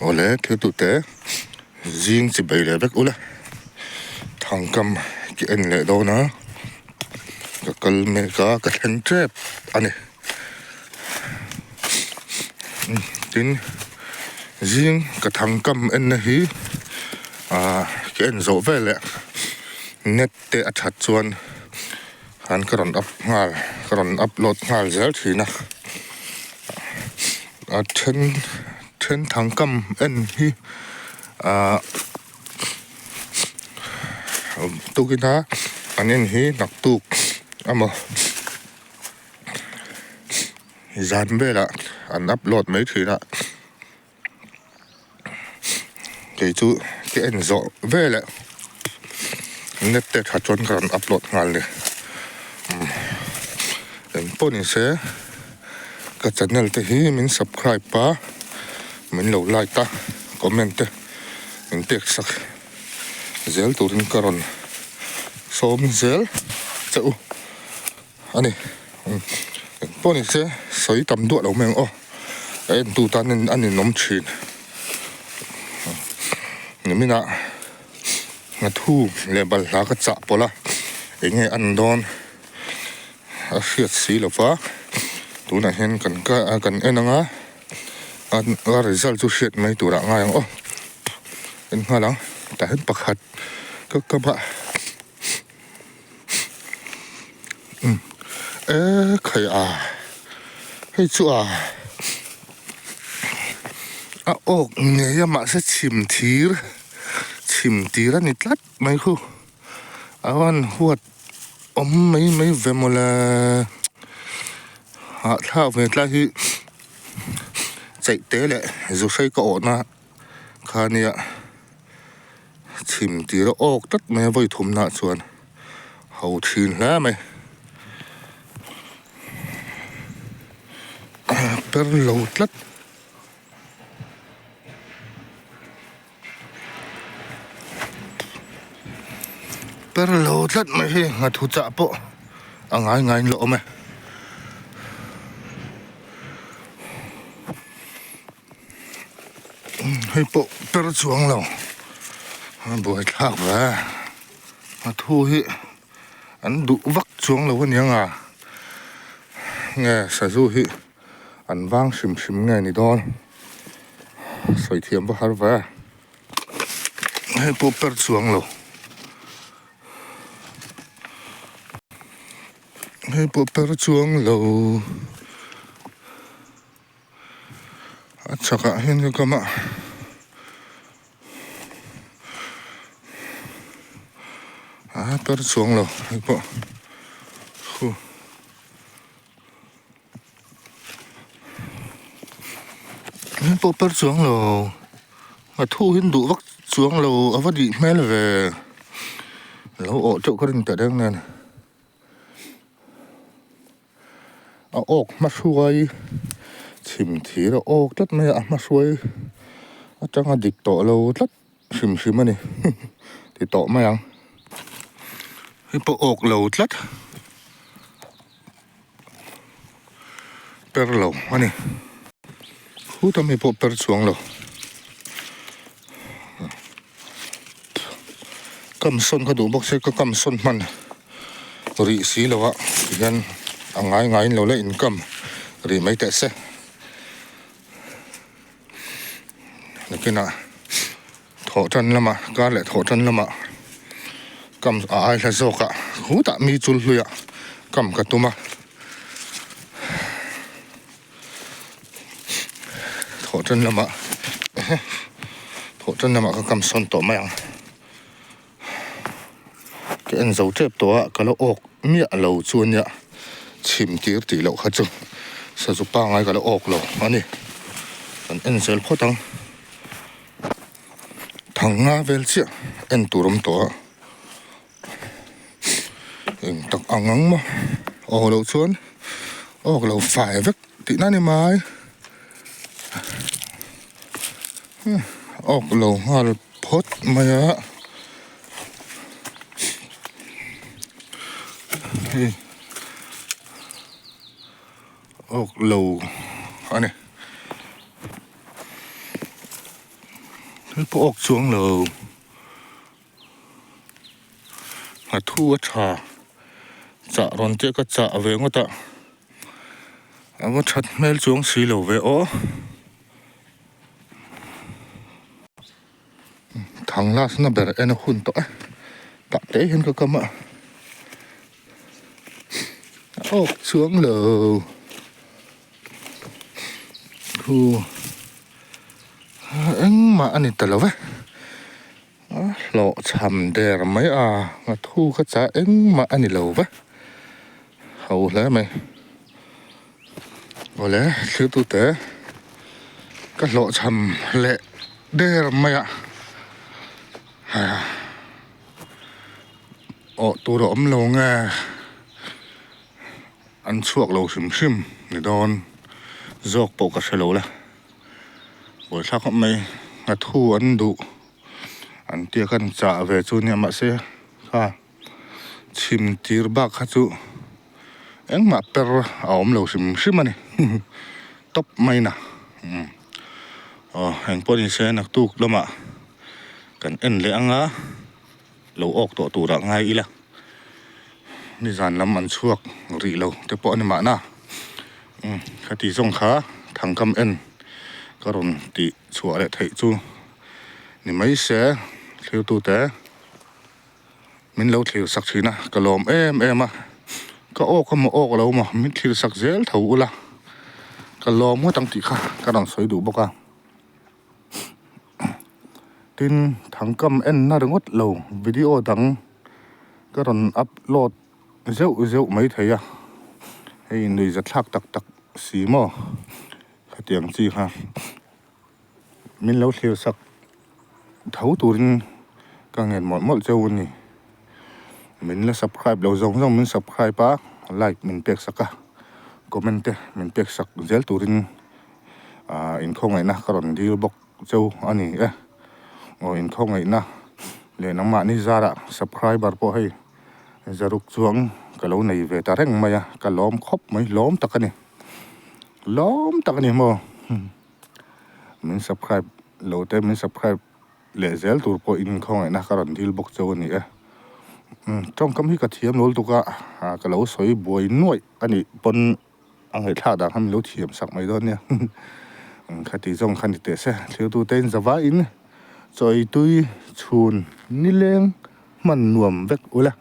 Awle thil tute zing chi bei leh vek ula thangkam ki en leh dawn a ka kal mek a ka thleng tep a ni tin zing ka thangkam en na hi ah ka en zawh veleh net te a that chuan an ka rawn up nghal ka rawn upload nghal zel thin a a then then thangkam en hi ah tukina an en hi naktuk emaw zan velah an upload mai thin a. Kei chu ka en zawh veleh net te tha chuan ka rawn upload nghal ni eng pawh ni se ka channel te hi min subscribe a min lo like a comment te min pek sak zel turin ka rawn sawm zel che u. A ni, eng pawh ni se sawi tam duah lo mai ang aw, a entu tan a ninawm thin. Niminah nghathu leh balhla ka chah pawlh a, eng nge an dawn a hriat si lo va, tunah hian kan kan en ang a, a result chu hriat mai turah a ngai ang aw, en nghal ang tah hian pakhat ka kam a. E khai a hei chu a a awk ngei a mahse chhim thir chhim tir a ni tlat mai khu a van huat awm mai mai ve mawle hahthlak ve tlai hi chaih te leh zu hrei ka awhna kha nia. Chhim tir a awk tlat mai a vawi thumna ah chuan ho thin hle mai. Per lo tlat. Per lo tlat mai hi nghathu chah pawh a ngai ngaiin la awm e. Hei pawh per chuang lo a buai thlak ve a thu hi an duh vak chuang lo aniang a nge sazu hi an vang hrim hrim nge ni dawn sawi thiam va har ve hei pawh per chuang lo hei pawh per chuang lo. A chhakah hian ka kam a a per chuang lo hei pawh khu hei pawh per chuang lo a thu hi an duh vak chuang lo a va dih hmel ve lo awh teuh ka rin teh reng nen. A awk hmahruai chhim thir a awk tlat mai a a hmahruai atanga dik tawh lo tlat hrim hrim a ni ti tawh mai ang hei pawh awk lo tlat per lo a ni khuta mi pawh per chuang lo. Kam sawn ka duh bawk se ka kam sawn hman rih si lo a tihian a ngai ngaiin lo la inkam rih mai teh se nakinah thawh tan lamah kar leh thawh tan lamah kam a ai hla zawk a khutah mi chul hluiah kam ka tum a thawh tan lamah thawh tan lamah ka kam sawn tawh mai ang ka en zo tep tawh a ka la awk miah lo chu ania chhim tir tih loh kha chu sazu pangngai ka la awk lo a ni kan en zel phawt ang thang nga vel chiah en tur awm tawh a eng tak ang ang maw aw loh chuan awk lo fai vek tihna a ni mai awk lo nghal phawt mai a hei awk lo a ni. Thil pawh awk chuang lo. A thu a tha chah rawn te ka chah ve ngawt a a va that hmel chuang si lo ve aw thang last na ber en a hun tawh e tah te hian ka kam a a awk chuang lo thu engmah a ni ta lo ve. A hlawhchham der mai a, a thu kha chah engmah a ni lo va, ho hle mai. Awle thiltute ka hlawhchham leh der mai a, awh tur a awm lo nge an chhuak lo hrim hrim ni dawn zawk pawh ka hre lo la. Buaithlak khawp mai a thu an duh an tia khan chah ve chu nia mahse kha chhim tir bak kha chu engmah per a awm lo hrim hrim a ni tawp mai na umm aw engpawh ni se naktuk lamah kan en leh ang a lo awk tawh turah ngai ila nizan lam an chhuak rih lo te pawh a ni mahna umm khati zawng kha thangkam en ka rawn tih chhuah leh theih chu ni mai se thiltute min lo thlir sak thin a ka lawm em em a ka awk emaw awk lo maw min thlir sak zel tho ula ka lawm ngawt ang tih kha ka rawn sawi duh bawk a. Tin, thangkam enna ringawt lo video dang ka rawn upload zeuh zeuh mai thei a, hei nuihza thlak tak tak si maw khatiang chi kha min lo thlir sak tho turin ka ngen mawlh mawlh cheu a ni. Min la subscribe lo zawng zawng min subscribe a, like min pek sak a, comment te min pek sak zel turin. Ahh inkhawngaihna ka rawn dil bawk cheu a ni e. Aw inkhawngaihna leh nangmahni zarah subscriber pawh hei zaruk chuang ka lo nei ve ta reng mai a, ka lawm khawp mai, lawm tak a ni. Lawm tak a ni maw? Min subscribe lo te min subscribe leh zel tur pawh inkhawngaihna ka rawn dil bawk cheu a ni e. Tawngkam hi ka thiam lo lutuk a, ka lo sawi buai nuaih a nih pawn. A ngaihthlak dan kha min lo thiam sak mai dawn nia khati zawng kha ni teh se thiltute in zavaiin chawi tui chhun nileng hman nuam vek ula.